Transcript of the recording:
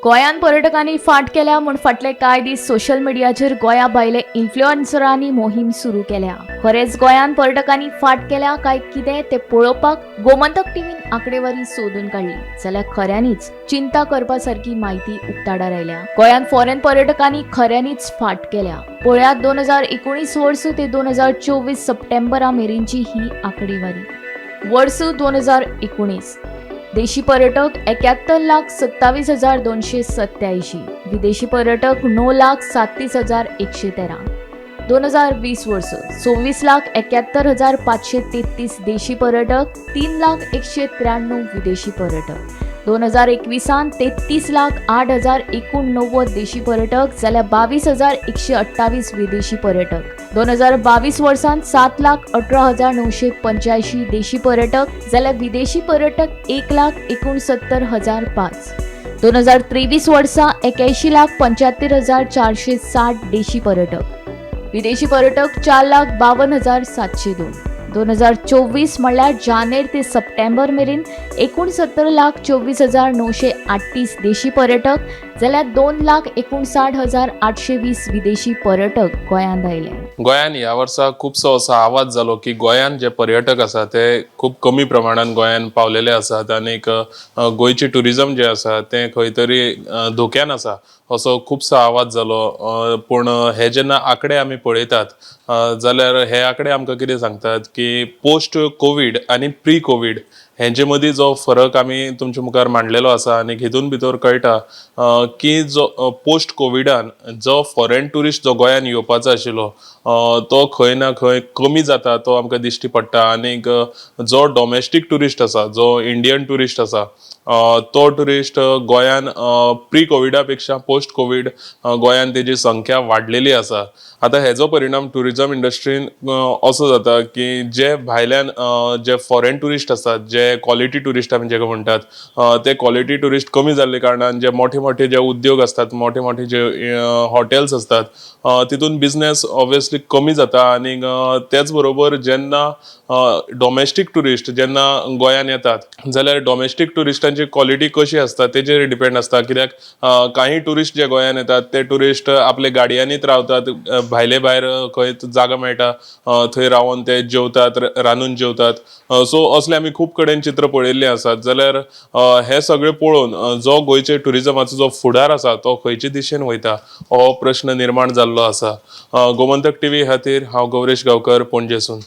गोंयांत पर्यटकांनी फाट केल्या म्हूण फाटले कांय दीस सोशल मिडियाचेर गोंया भायले इन्फ्लुएन्सरांनी मोहीम सुरू केल्या. खरेंच गोंयांत पर्यटकांनी फाट केल्या काय कितें तें पळोवपाक गोमंतक टीव्हीन आंकडेवारी सोदून काडली जाल्यार खऱ्यांनीच चिंता करपा सारकी म्हायती उक्ताडार आयल्या. गोंयांत फॉरेन पर्यटकांनी खऱ्यांनीच फाट केल्या. पळयात 2019 वर्स ते 2024 सप्टेंबरा मेरेनची ही आंकडेवारी. वर्स 2019, देशी पर्यटक 71,27,287, विदेशी पर्यटक 9,37,113. 2020 वर्स, 26,71,533 देशी पर्यटक, 3,00,193 विदेशी पर्यटक. 2021 33,08,089 देशी पर्यटक जाल्यार 22,128 विदेशी पर्यटक. 2022 वर्सांत 7,18,985 देशी पर्यटक जाल्यार विदेशी पर्यटक 1,69,005. 2023 वर्सा 81,75,460 देशी पर्यटक, विदेशी पर्यटक 4,52,702. 2024 म्हणल्यार जानेर ते सप्टेंबर मेरेन 69,24,938 देशी पर्यटक जाल्यार 2,59,820 विदेशी पर्यटक गोंयांत आयले. गोंयान ह्या वर्सा खुबसो असो आवाज जालो की गोंयान जे पर्यटक आसा ते खूब कमी प्रमाणान गोंयान पावलेले आसात आनीक गोंयचें ट्युरिजम जें आसा तें खंय तरी धोक्यान आसा असो खुबसो आवाज जालो. पूण हे जेन्ना आंकडे आमी पळयतात जाल्यार हे आंकडे आमकां कितें सांगतात की पोस्ट कोवीड आनी प्री कोवीड हेंचे मदीं जो फरक आमी तुमचे मुखार मांडलेलो आसा आनी हितून भितर कळटा की जो पोस्ट कोविडान जो फॉरेन ट्युरिस्ट जो गोंयान येवपाचो आशिल्लो तो खंय ना खंय कमी जाता तो आमकां दिश्टी पडटा. आनीक जो डॉमेस्टीक ट्युरिस्ट आसा, जो इंडियन ट्युरिस्ट आसा, तो ट्युरिस्ट गोंयान प्री कोविडा पेक्षा पोस्ट कोवीड गोंयान तेजी संख्या वाडलेली आसा. आतां हेजो परिणाम ट्युरिजम इंडस्ट्रीन असो जाता की जे भायल्यान जे फॉरेन ट्युरिस्ट आसात, जे क्वॉलिटी ट्युरिस्ट आमी जेका म्हणटात, ते क्वॉलिटी ट्युरिस्ट कमी जाल्ले कारणान जे मोठे मोठे जे उद्योग आसतात, मोठे मोठे जे हॉटेल्स आसतात, तितून बिझनेस ऑब्वियसली कमी जाता. आनीक तेच बरोबर जेन्ना डॉमेस्टीक ट्युरिस्ट जेन्ना गोंयान येतात जाल्यार डॉमेस्टीक ट्युरिस्टांची क्वॉलिटी कशी आसता तेजेर डिपेंड आसता, कित्याक काही ट्युरिस्ट जे गोंयान येतात ते ट्युरिस्ट आपले गाडयांनीच रावतात, भायले भायर खंय जागा मेळटा थंय रावन ते जेवतात, रांदून जेवतात. सो असले आमी खूब कडेन चित्र पळयल्ले आसात. जाल्यार हें सगळें पळोवन जो गोंयचे ट्युरिजमाचो जो फुडार आसा तो खंयचे दिशेन वयता हो प्रश्न निर्माण जाल्लो आसा. गोमंतक टीव्ही खातीर हांव गौरेश गांवकर, पणजेसून.